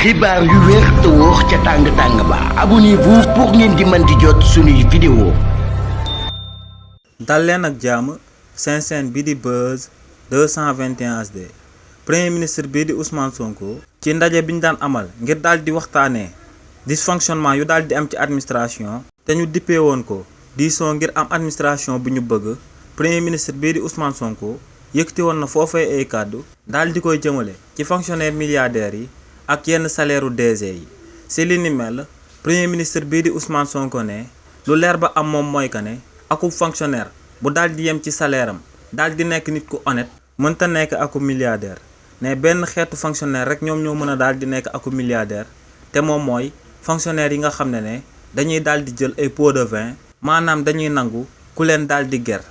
xibaar yu wér te wóor ca tàng ba abonnez-vous pour ngeen di mën di jot suñuy vidéo. dal leen ak jàmm seen chaîne bi di Buzz 221 HD. premier ministre bii di Ousmane Sonko ci ndaje bi ñu daan amal ngir daal di waxtaanee dysfonctionnement yu daal di am ci administration te ñu dippee woon ko diisoo ngir am administration bu ñu bëgg. premier ministre bii di Ousmane Sonko yëkkati woon na foofee ay kàddu daal di koy jëmale ci fonctionnaire milliardaires yi ak yenn salaire u DG yi. si li ni mel premier ministre bii di Ousmane Sonko ne lu leer ba am moom mooy que ne akub fonctionnaire bu daal di yem ci salaire am daal di nekk nit ku honnête mënta nekk akub milliardaire. ne benn xeetu fonctionnaire rek ñoom ñoo mën a daal di nekk akub milliardaire te moom mooy fonctionnaire yi nga xam ne dañuy daal di jël ay pots de vin maanaam dañuy nangu ku leen daal di ger.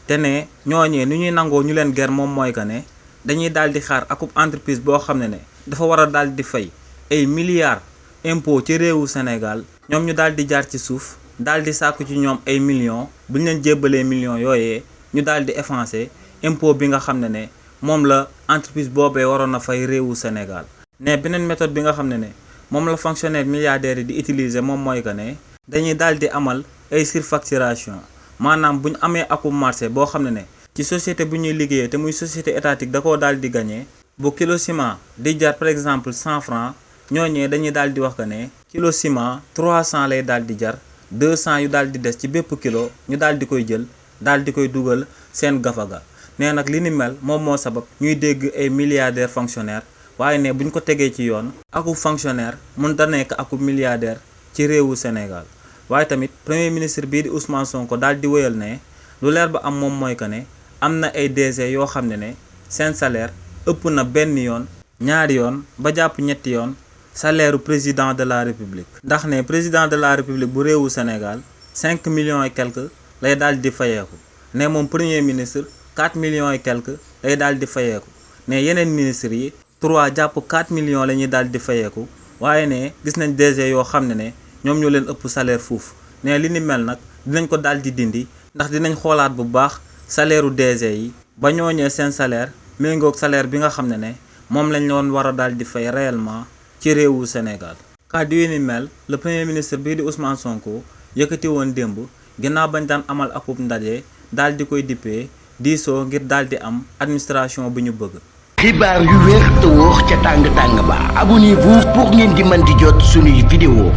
te ne ñooñee ni ñuy nangoo ñu leen ger moom mooy que ne dañuy daal di xaar akub entreprise boo xam ne dafa war a daal di fay ay milliards impôt ci réewu Sénégal ñoom ñu daal di jaar ci suuf daal di sàkku ci ñoom ay millions bu ñu leen jébbalee millions yooyee ñu daal di effacer impôt bi nga xam ne moom la entreprise boobee waroon a fay réewu Sénégal. ne beneen méthode bi nga xam ne moom la fonctionnaire milliardaires yi di utiliser moom mooy que ne dañuy daal di amal ay surfacturation maanaam bu ñu amee akub marché boo xam ne ci société bu ñuy liggéeyee te muy société étatique da koo daal di gagné bu kilo ciment di jar par exemple 100 francs ñooñee dañuy daal di wax que ne kilo ciment 300 lay daal di jar 200 yu daal di des ci bépp kilo ñu daal di koy jël daal di koy dugal seen gafaga. nee nag li ni mel moom moo sabab ñuy dégg ay milliardaires fonctionnaires waaye ne buñ ko tegee ci yoon akub fonctionnaire mën da nekk akub milliardaire ci réewu Sénégal. waaye tamit premier ministre bii di Ousmane Sonko daal di wéyal ne lu leer ba am moom mooy que ne am na ay DG yoo xam ne seen salaire ëpp na benn yoon ñaari yoon ba jàpp ñetti yoon salaire u président de la république. ndax ne président de la république bu réewu Sénégal 5 millions et quelques lay daal di fayeeku ne moom premier ministre 4 millions et quelques lay daal di fayeeku ne yeneen ministres yi 3 jàpp 4 millions la ñuy daal di fayeeku waaye ne gis nañ DG yoo xam ne ñoom ñoo leen ëpp salaire fuuf. ne li ni mel nag dinañ ko daal di dindi ndax dinañ xoolaat bu baax salaire u DG yi ba ñooñee seen salaire méngoog salaire bi nga xam ne moom lañ doon war a daal di fay réellement ci réewu Sénégal. kàddu yi ni mel le premier ministre bii di Ousmane Sonko yëkkati woon démb ginnaaw bañ daan amal akub ndaje daal di koy dippee diisoo ngir daal di am administration bu ñu bëgg. xibaar yu wér te wóor ca tàng ba abonnez-vous pour ngeen di mën di jot suñuy vidéo.